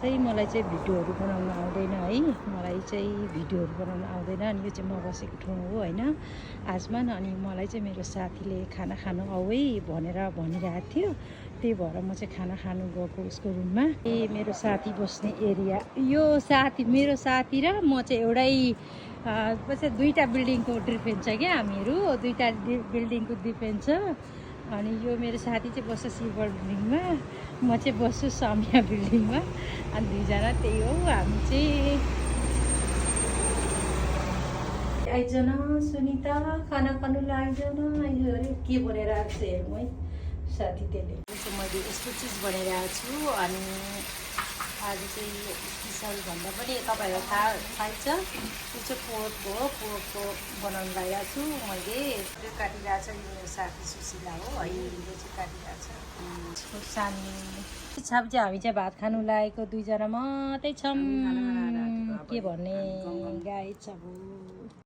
चाहिँ मलाई चाहिँ भिडियोहरू बनाउन आउँदैन है, मलाई चाहिँ भिडियोहरू बनाउन आउँदैन। अनि यो चाहिँ म बसेको ठाउँ हो होइन आजमा। अनि मलाई चाहिँ मेरो साथीले खाना खानु आऊ है भनेर भनिरहेको थियो, त्यही भएर म चाहिँ खाना खानु गएको उसको रुममा। मेरो साथी बस्ने एरिया यो साथी, मेरो साथी र म चाहिँ एउटै दुईवटा बिल्डिङको डिफ्रेन्स छ क्या, हामीहरू दुईवटा बिल्डिङको डिफ्रेन्स छ। अनि यो मेरो साथी चाहिँ बस्छ सिल्भर बिल्डिङमा, म चाहिँ बस्छु समिया बिल्डिङमा। अनि दुईजना त्यही हो। हामी चाहिँ आइजन सुनिता खाना खानु आइजन आइज अरे के भनेर आएको छ हेरौँ है साथी। त्यसले चाहिँ मैले यस्तो चिज बनाइरहेको छु। अनि आज चाहिँ स्पेसल भन्दा पनि तपाईँहरूलाई थाहै छ, त्यो चाहिँ पोर्कको हो। पोर्कको बनाउनु लगाइरहेको छु मैले। त्यो काटिरहेको छ, यो मेरो साथी सुशीला हो है, यो चाहिँ काटिरहेको छ खुर्सानी। सब्जी हामी चाहिँ भात खानु लागेको दुईजना मात्रै छौँ, के भन्ने गाई छ।